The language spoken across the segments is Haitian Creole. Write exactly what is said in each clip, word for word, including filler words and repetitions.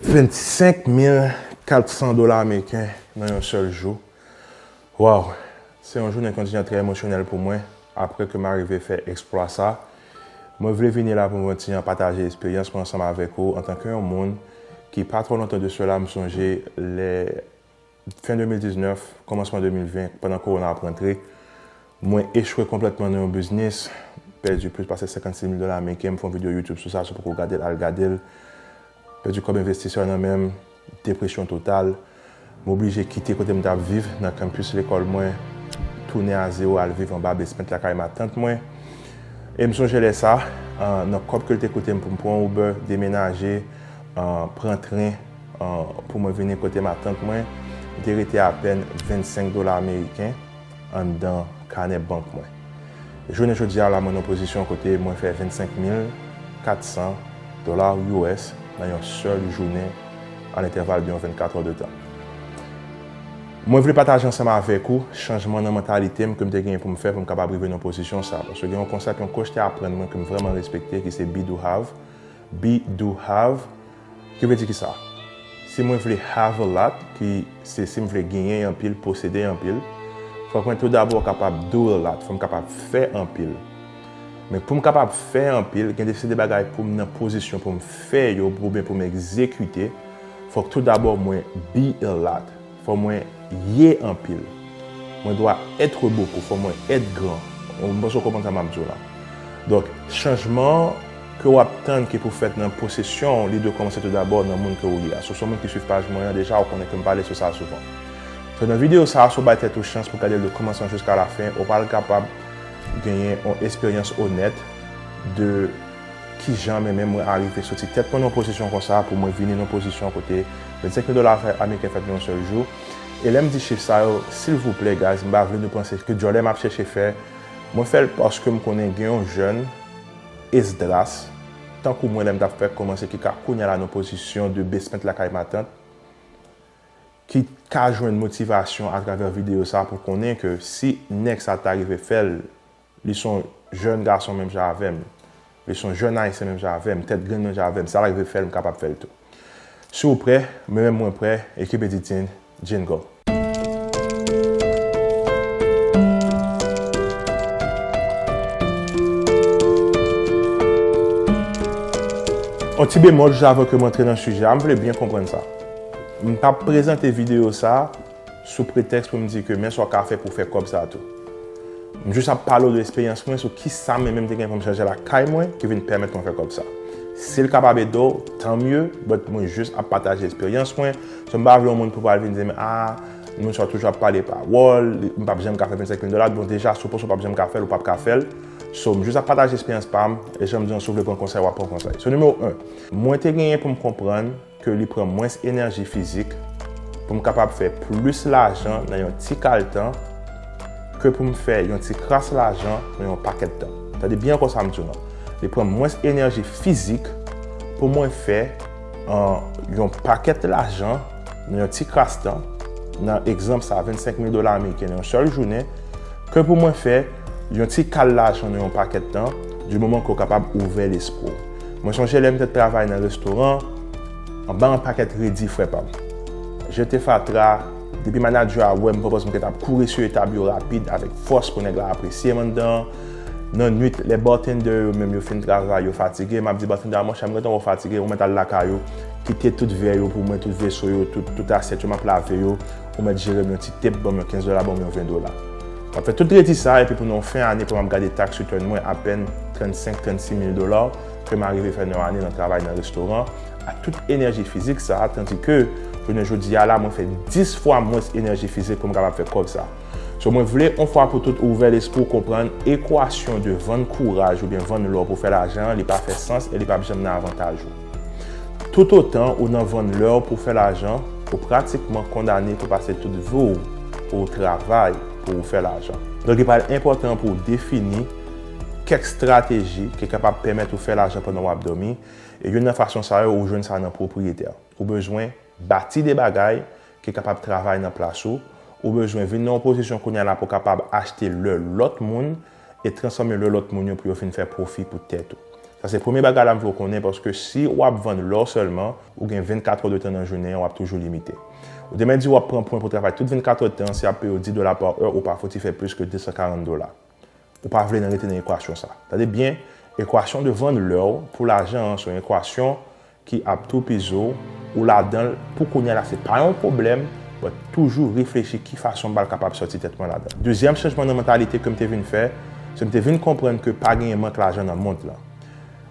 vennsenk mil katsan dola ameriken nan yon sèl jou. Waw, se yon jounen kontinyè trè emosyonèl pou mwen. Apre ke m arive fè eksplwa sa, mwen vle vini la pou mwen ti jan pataje esperyans mwen ansanm avèk ou antanke yon moun ki pa twò lontan de sela, m sonje lè fen de mil diznèf, kòmansman de mil ven, pandan kowona ap rantre, mwen echwe konplètman nan yon biznis, pèdi plis pase senkannsis mil dola ameriken, m fè yon videyo YouTube sou sa, si w poko gade l, al gade l. Pèdi kòb envestisè nan men m, depresyon total. M oblije kite kote m t ap viv nan kanpis lekòl mwen, tounen a zewo, al viv anba basement lakay matant mwen. E m sonje lè sa, ah, nan kòb ke l te koute m pou m pran Uber, demenaje, ah, pran tren, ah, pou mwen vini kote matant mwen, m te rete apèn vennsenk dola ameriken anndan kanè bank mwen. Jounen jodi a la, mwen nan pozisyon kote mwen fè vennsenk mil katsan dola U S nan yon sèl jounen, an entèval de yon vennkat è de tan. Mwen vle pataje ansanm avèk ou chanjman nan mantalite m ke m te genyen pou m fè pou m kapab rive nan pozisyon sa. Paske gen yon konsèp yon coach te aprann mwen ke m vrèman respekte, ki se Be Do Have. Be Do Have, ki vle di ki sa? Si mwen vle have a lot, ki se si m vle genyen anpil, posede anpil, fòk mwen tou dabò kapab do a lot, fòk m kapab fè anpil. Men pou m kapab fè anpil, gen de se de bagay pou m nan pozisyon pou m fè yo, oubyen pou m egzekite, fòk tou dabò mwen be a lot. Fò mwen ye anpil. Mwen dwa être beaucoup, fò mwen être grand. M panse w konprann sa m ap di w la. Donk, chanjman ke w ap tann ki pou fèt nan posesyon w, li dwe kòmanse tou dabò nan moun ke w ye a. Si w se yon moun ki swiv paj mwen an deja, w konnen ke m pale sou sa souvan. So, nan videyo sa a, si w bay tèt ou chans pou gade l de kòmansman jiska lafen, ou pral kapab genyen yon esperyans onèt de kijan mwen menm mwen arive soti tèt mwen nan yon pozisyon konsa pou mwen vini nan yon pozisyon kote vennsenk mil dola ameriken fèt nan yon sèl jou. E lè m di chif sa yo, silvouplè, guys, m pa vle nou panse ke djòlè m ap chèche fè, mwen fè l paske m konnen gen yon jèn Esdras, tankou mwen lè m t ap fèk kòmanse, ki ka kounye a la nan pozisyon de basement lakay matant, ki ka jwenn motivasyon atravè videyo sa pou konnen ke si nèg sa ta rive fè l, li se yon jèn gason menm jan avè m, li se yon jèn ayisyen menm jan avè m, tèt grenn menm jan avè m, sa l rive fè l, m kapab fè l tou. Si w prè, mwen menm mwen prè, ekip Editing, jingle. On ti bemòl, jis avan ke m antre nan sijè a, m vle byen konprann sa. M p ap prezante videyo sa sou pretèks pou m di ke men sa w ka fè pou w fè kòb sa tou. M jis ap pale w de eksperyans mwen sou kisa mwen menm te gen pou m chanje lakay mwen ki vin pèmèt mwen fè kòb sa. Si l kapab ede w, tan mye, but mwen jis ap pataje eksperyans mwen. So, m pa vle yon moun pou pral vin di m, ah, moun sa toujou ap pale pawòl, m p ap janm ka fè vennsenk mil dola. Bon, deja, si w panse w p ap janm ka fè l, ou p ap ka fè l. So, m jis ap pataje eksperyans pa m, e jan m di w, si w vle pran konsèy, w ap pran konsèy. So, nimewo en, mwen te genyen pou m konprann ke li pran mwens enèji fizik pou m kapab fè plis lajan nan yon ti kal tan ke pou m fè yon ti kras lajan nan yon pakèt tan. Tande byen ankò sa m di w lan. Li pran mwens enèji fizik pou mwen fè, ah, yon pakèt lajan nan yon ti kras tan, nan egzanp sa, vennsenk mil dola ameriken nan yon sèl jounen, ke pou mwen fè yon ti kal lajan nan yon pakèt tan, di moman ke w kapab ouvè lespri w. Mwen sonje lè m te travay nan restoran, anba yon pakèt redi, frè pa m. Jete fatra, depi manadjè a wè m, pandan m te ap kouri sou etab yo rapid, avèk fòs pou nèg la apresye m anndan. Nan nwit, lè bartender yo menm yo fin travay, yo fatige, m ap di bartender a, monchè, m gentan wè w fatige, ou mèt al lakay ou, kite tout vè yo pou mwen, tout veso yo, tout, tout asyèt yo, m ap lave yo, ou mèt jere m yon ti tip, ban m yon kenz dola, ban m yon ven dola. M ap fè tout redi sa, epi pou nan fen ane, pou m ap gade tax return mwen, apèn trannsenk, trannsis mil dola ke m arive fè nan yon ane nan travay nan restoran, ak tout enèji fizik sa, tandi ke jounen jodi a la, mwen fè dis fwa mwens enèji fizik pou m kapab fè kòb sa. So, mwen vle, yon fwa pou tout, ouvè lespri w, konprann ekwasyon de vann kouraj oubyen vann lè w pou fè lajan an, li pa fè sans e li p ap janm nan avantaj ou. Toutotan ou nan vann lè w pou fè lajan, ou pratikman kondane pou pase tout vi w pou w travay, pou w fè lajan. Donk, li pral enpòtan pou w defini kèk estrateji ki kapab pèmèt ou fè lajan pandan w ap dòmi. E youn nan fason sa yo, ou jwenn sa nan pwopriyete. Ou bezwen bati de bagay ki kapab travay nan plas ou. Ou bezwen vin nan yon pozisyon kounye a la pou w kapab achte lè lòt moun e transfòme lè lòt moun yo pou yo vin fè pwofi pou tèt ou. Sa se premye bagay la m vle w konnen, paske si w ap vann lè w sèlman, ou gen vennkat è de tan nan jounen an, w ap toujou limite. Ou te mèt di w ap pran pwen pou travay tout vennkat è de tan, si y ap peye w dis dola pa è, ou pa fouti fè plis ke de san karant dola. Ou pa vle nan rete nan ekwasyon sa. Tande byen, ekwasyon de vann lè w pou lajan an se yon ekwasyon ki ap toupizi w, ou ladan l, pou kounye a la se pa yon pwoblèm, but toujou reflechi ki fason m pral kapab sòti tèt mwen ladan l. Dezyèm chanjman nan mantalite ke m te vin fè, se m te vin konprann ke pa genyen mank lajan nan mond lan.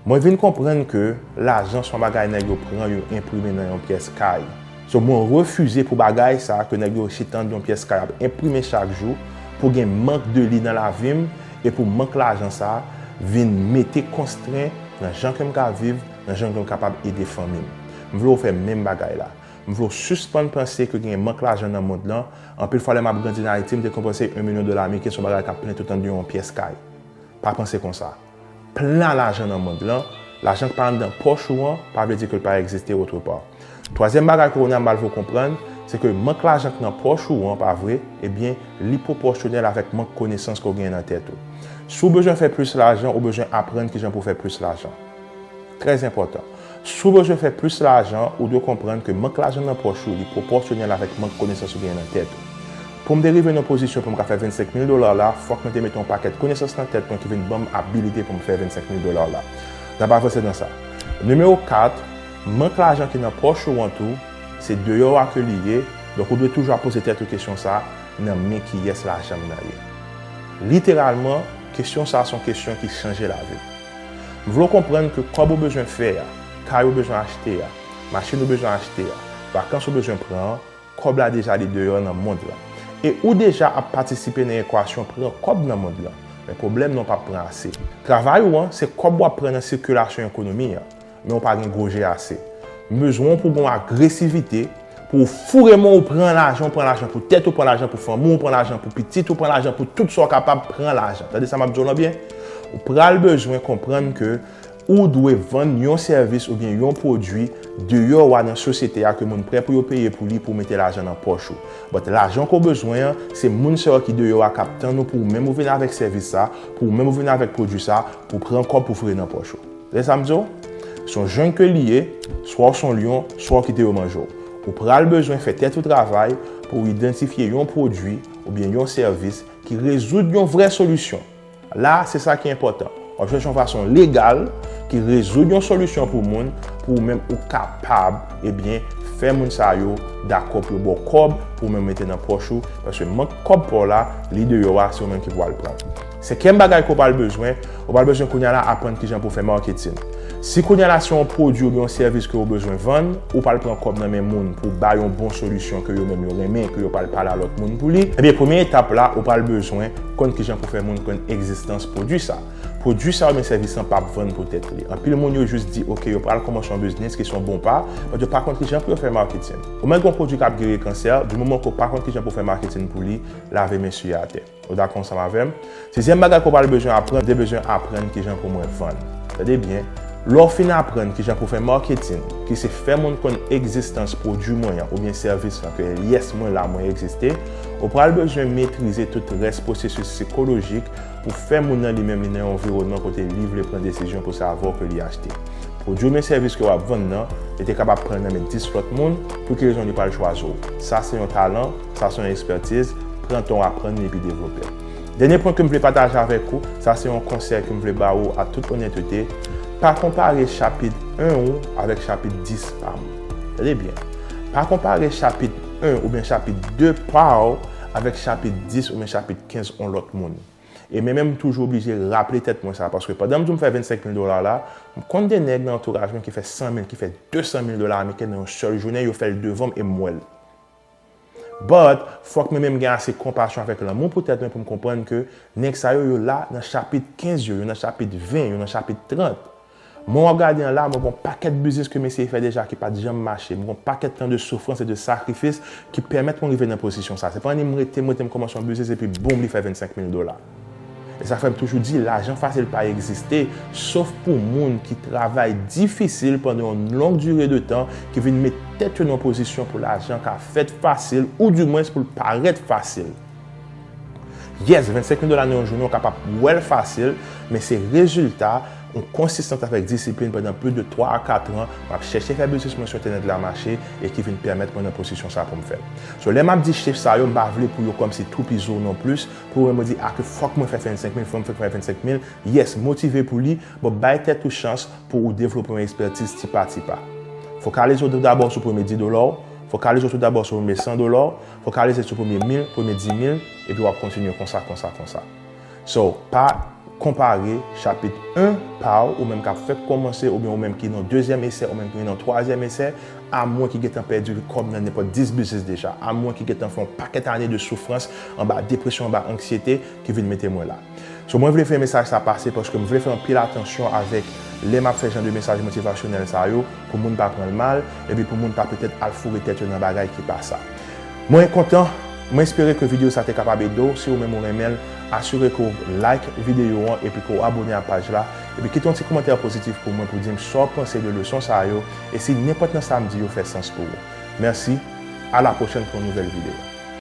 Mwen vin konprann ke lajan se yon bagay nèg yo pran yo enprime nan yon pyès kay. So mwen refize pou bagay sa ke nèg yo chita anndan yon pyès kay ap enprime chak jou pou gen mank de li nan lavi m e pou mank lajan sa vin mete konstrent nan jan ke m ka viv, nan jan ke m kapab ede fanmi m. M vle w fè menm bagay la. M vle w sispann panse ke gen mank lajan nan mond lan. Anpil fwa lè m ap grandi nan Ayiti, m te konn panse yon milyon dola ameriken se yon bagay k ap plen tout anndan yon pyès kay. Pa panse konsa. Plen lajan nan mond lan, lajan k pa anndan pòch ou an, pa vle di ke l pa egziste otre pa. Twazyèm bagay ke kounye a m pral fè w konprann, se ke mank lajan k nan pòch ou an, pa vre, ebyen, li pwopòsyonèl avèk mank konesans ke w genyen nan tèt ou. Si w bezwen fè plis lajan, ou bezwen aprann kijan pou w fè plis lajan. Trè enpòtan. Si w bezwen fè plis lajan, ou dwe konprann ke mank lajan nan pòch ou, li pwopòsyonèl avèk mank konesans ou genyen nan tèt ou. Pou m te rive nan yon pozisyon pou m ka fè vennsenk mil dola la, fòk mwen te mete yon pakèt konesans nan tèt mwen ki vin ban m abilite pou m fè vennsenk mil dola la. N ap avanse nan sa. Nimewo kat, mank lajan ki nan pòch ou an tou, se deyò a ke li ye, donk ou dwe toujou ap poze tèt ou kesyon sa, nan men kiyès lajan m nan ye? Literalman, kesyon sa a se yon kesyon ki chanje lavi m. M vle w konprann ke kòb ou bezwen fè a, kay ou bezwen achte a, machin ou bezwen achte a, vakans ou bezwen pran an, kòb la deja li deyò nan mond lan. E ou deja ap patisipe nan ekwasyon pran kòb nan mond lan. Men pwoblèm nan w p ap pran ase. Travay ou an, se kòb w ap pran nan sikilasyon ekonomi an. Men w pa gen gwo je ase. M bezwen w pou w gen yon agresivite, pou w foure men w pran lajan, w pran lajan pou tèt ou, pran lajan pou fanmi w, pran lajan pou pitit ou, pran lajan pou tout sa w kapab, pran lajan. Tande sa m ap di w lan byen? Ou pral bezwen konprann ke ou dwe vann yon sèvis oubyen yon pwodui deyò a nan sosyete a ke moun prè pou yo peye pou li pou w mete lajan nan pòch ou. But lajan ke w bezwen an, se moun sa yo ki deyò a k ap tann ou pou w menm ou vin avèk sèvis sa, pou w menm ou vin avèk pwodui sa, pou w pran kòb pou w foure nan pòch ou. Tande sa m di w? Se yon jeng ke li ye, swa w se yon lyon, swa w kite yo manje w. Ou pral bezwen fè tèt ou travay pou w idantifye yon pwodui oubyen yon sèvis ki rezoud yon vrè solisyon. La, se sa ki enpòtan. W ap chèche yon fason legal ki rezoud yon solisyon pou moun, pou ou menm ou kapab, ebyen, fè moun sa yo dakò pou yo ba w kòb, pou ou menm mete nan pòch ou, paske mank kòb pa w la, li deyò a, se ou menm ki pou al pran l. Senkyèm bagay ke w pral bezwen, ou pral bezwen kounye a la aprann kijan pou w fè marketing. Si kounye a la se yon pwodui oubyen yon sèvis ke w bezwen vann, ou pral pran kòb nan men moun pou w ba yon bon solisyon ke yo menm yo renmen, ke yo pral pale a lòt moun pou li, ebyen, premye etap la, ou pral bezwen konn kijan pou w fè moun konn egzistans pwodui sa. Pwodui sa oubyen sèvis lan p ap vann poutèt li. Anpil moun yo jis di, oke, yo pral kòmanse yon biznis ki se yon bon pa, but yo pa konn kijan pou yo fè marketing. Ou mèt gen yon pwodui k ap geri kansè, di moman ke w pa konn kijan pou w fè marketing pou li, lave men sou atè. Ou dakò ansanm avè m? Sizyèm bagay ke w pral bezwen aprann, ou te bezwen aprann kijan pou mwen vann. Tande byen, lè w fin aprann kijan pou fè marketing, ki se fè moun konn egzistans pwodui mwen an oubyen sèvis lan, ke yes, mwen la, mwen egziste, ou pral bezwen metrize tout rès pwosesis sikolojik pou fè moun nan li menm li nan yon anviwònman kote li vle pran desizyon pou sa avè w ke li achte. Pwodui oubyen sèvis ke w ap vann nan, li te kapab pran nan men dis lòt moun. Pou ki rezon li pral chwazi w? Sa se yon talan, sa se yon ekspètiz, pran tan w aprann li epi devlope l. Dènye pwen ke m vle pataje avèk ou, sa se yon konsèy ke m vle ba ou a tout onètete, pa konpare chapit en ou avèk chapit dis pa m. Tande byen, pa konpare chapit en oubyen chapit de pa w avèk chapit dis oubyen chapit kenz yon lòt moun. E men menm m toujou oblije raple tèt mwen sa, paske pandan m di w m fè vennsenk mil dola la, m konn de nèg nan antouraj mwen ki fè san mil, ki fè de san mil dola ameriken nan yon sèl jounen, yo fè l devan m e m wè l. But, fòk mwen menm gen ase konpasyon avèk lanmou pou tèt mwen pou m konprann ke nèg sa yo, yo la nan chapit kenz yo, yo nan chapit ven, yo nan chapit trant. Mwen w ap gade an la, mwen gen yon pakèt biznis ke m eseye fè deja ki pa t janm mache. Mwen gen yon pakèt tan de soufrans e de sakrifis ki pèmèt mwen rive nan pozisyon sa. Se pa annik m rete, m rete, m kòmanse yon biznis epi boum, li fè vennsenk mil dola. E sa fè m toujou di, lajan fasil pa egziste, sof pou moun ki travay difisil pandan yon long dire de tan, ki vin met tèt yo nan yon pozisyon pou lajan ka fèt fasil, oudimwens pou l parèt fasil. Yes, vennsenk mil dola nan yon jounen, w kapab wè l fasil, men se rezilta yon konsistans avèk disiplin pandan plis de twa a kat an, m ap chèche fè biznis mwen sou entènèt la mache e ki vin pèmèt mwen nan pozisyon sa pou m fè l. So, lè m ap di chif sa yo, m pa vle pou yo kòmsi toupizo non plis, pou mwen di, a, ke fòk mwen fè vennsenk mil, fòk mwen fè vennsenk mil. Yes, motive pou li, but bay tèt ou chans pou ou devlope yon ekspètiz ti pa ti pa. Fokalize w toudabò sou premye dis dola w, fokalize w toudabò sou premye san dola w, fokalize sou premye mil, premye dis mil, epi w ap kontinye konsa, konsa, konsa. So, pa konpare chapit en pa w, ou menm k ap fèk kòmanse, oubyen ou menm ki nan dezyèm esè, ou menm ki nan twazyèm esè, a mwen ki gentan pèdi kòb nan nenpòt dis biznis deja, a mwen ki gentan fè yon pakèt ane de soufrans anba depresyon, anba anksyete ki vin mete mwen la. So, mwen vle fè mesaj sa pase paske m vle fè anpil atansyon avèk lè m ap fè jan de mesaj motivasyonèl sa yo, pou moun pa pran l mal, epi pou moun pa petèt al foure tèt yo nan bagay ki pa sa. Mwen kontan, mwen espere ke videyo sa te kapab ede w. Si ou menm ou renmen l, asire ke w like videyo an epi ke w abone a paj la, epi kite yon ti kòmantè pozitif pou mwen pou di m sa w panse de leson sa yo, e si nenpòt nan sa m di yo fè sans pou ou. Mèsi, a la pwochèn pou yon nouvèl videyo.